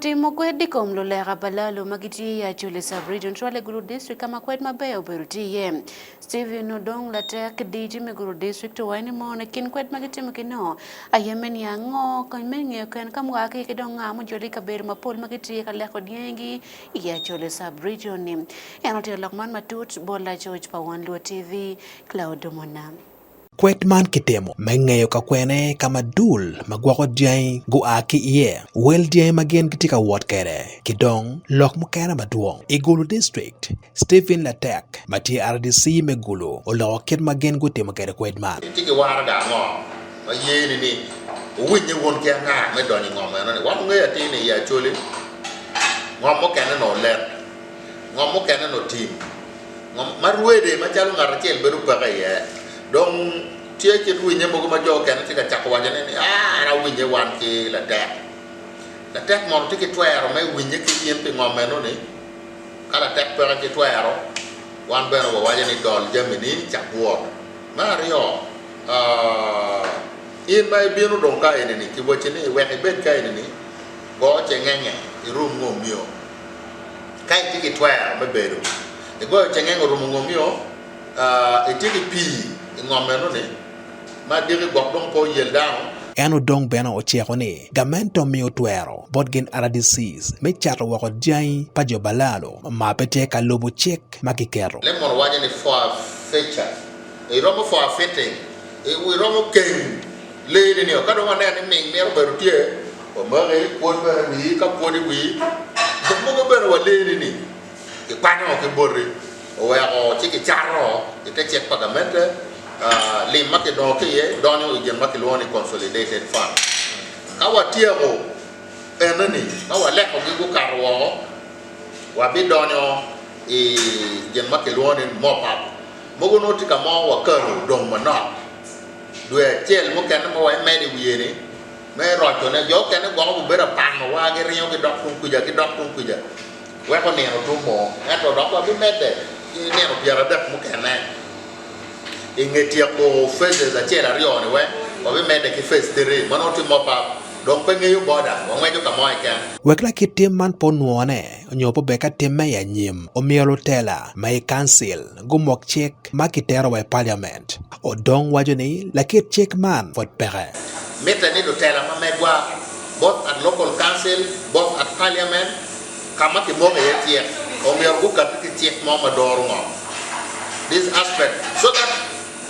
Timo kwed i kom luleka balalu ma gitye i Acholi Sub-Region cwalo i Gulu District ka ma kwed maber obedo tye iye. Stephen Odong latek DG me Gulu District owaco ni mono i kin kwed ma gitimo ki nongo aye me niang ngo me ngeyo ken ka mua ki ki dong nga mujolo i kabedo mapol ma gitye ka leko dyangi i Acholi Sub-Region-ni. En otito lok man matut bot lacoc pa Wan Luo TV, Claude Omona. Kwed man kitimo me ngeyo ka kwene ka ma dul ma gwoko dyangi gua ki iye, wel dyangi ma gin gitye ka wot kwede, ki dong lok mukene madwong. I Gulu District, Stephen Latek ma tye RDC me Gulu oloko kit ma gin gutimo kwede kwed man. Itye ki waraga ango ma yeni ni wuwinnye wun ki anga me donyo i ngom eno-ni? Wan wungeyo atir ni i Acholi, ngom mukene nongo olet, ngom mukene nongo tim. Ma rwede macalo ngat acel bedo peke iye. Dong tye kit winye mogo ma jo okene tye ka cako wacone ni, Aa, an awinye wan ki latek. Latek mono tye ki twero me winye ki in pi ngom eno-ni? Ka latek peke ki twero, wan bene wawaco ni dol jami-ni cak wot. Me aryo, in ma ibino dong ka eni-ni, kiwacci ni wek ibed ka eni-ni, go cengenge irum ngomio. Ka itye ki twero me bedo, igoyo cengenge orumo ngomio, itye ki pii i ngom meno-ni ma diki gwok dong pe oyel dano. En odong bene ociko ni gamente omiyo twero bot gin RDCs me cato woko dyangi pa jo Balalo ma pe tye ka lubo cik ma kiketo. Lemon waco ni forfeiture, iromo forfeiting, iromo keng Lee ni nio ka dong waneno ni ming mito bedo tye, wamaki, pwod bene wii, ka pwod i wii, jo mogo bene waleni ni kikwanyo ki boti oweko ci kicato i te cik pa gamente, lim ma kidongo ki iye donyo i gin ma kilwongo ni consolidated fund. Ka watyeko enoni, ka walekogi gukato woko, wabidonyo i gin ma kilwongo ni mop up. Mogo nongo tye ka mo wakalo dong manok. Dwe acel mukene ma waimedo i wiye ni me rocone, jo okene gwoko gubedo apanowa giringo gidok tung kuca gidok tung kuca weko nino otum-o, ento dok wabimedde ki nino pyeradek mukene i nge tyeko phases acel aryo-ni weng wabimedde ki phase three ma nongo tye mop up dong pe ngeyo boda wangweco ka mo keken. Wek lakit tim man pe onwone nyo pe obed ka timme i anyim, omyero lutela ma i kancil gumok cik ma kitero wa i paliament. Odong waco ni lakit cik man pwod peke. Mitte ni lutela ma megwa, both at local council, both at parliament, ka ma kimoko iye cik, omyero gukati ki cik mo ma doro ngom, this aspect, so that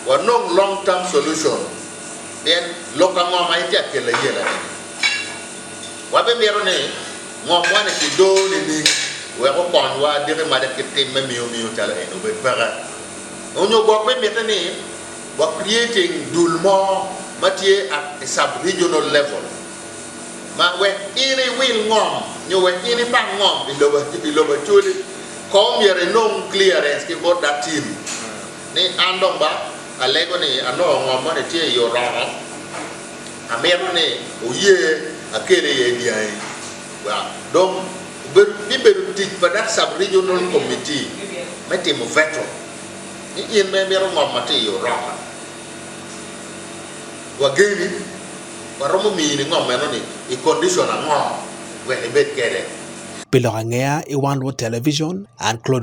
wanong long term solution pien lok ka ngom aye tye ka kelo ayela ni. Wabimito ni ngomwa ni kidor nining wek okonywa diki maca kit tim me miyo miyo calo eni obed peke. Onyo gwok bimitte ni wa creating dul mo ma tye at a sub regional level ma wek in iwil ngom nyo wek in ipang ngom i lobo i lobo Acholi ko myero inong clearance ki bot that team ni an dong ba alego ni anongo ngom moni tye i oromo amito ni oye akel iye dyangi wa dong Obedo bibedo tic pa that sub regional committee me timo veto ni in ma imito ngom ma tye i oroka wageni waromo mini ngom eno ni i condition ango wek ibed kede. Pi lok angeya i One Luo Television, an Claude.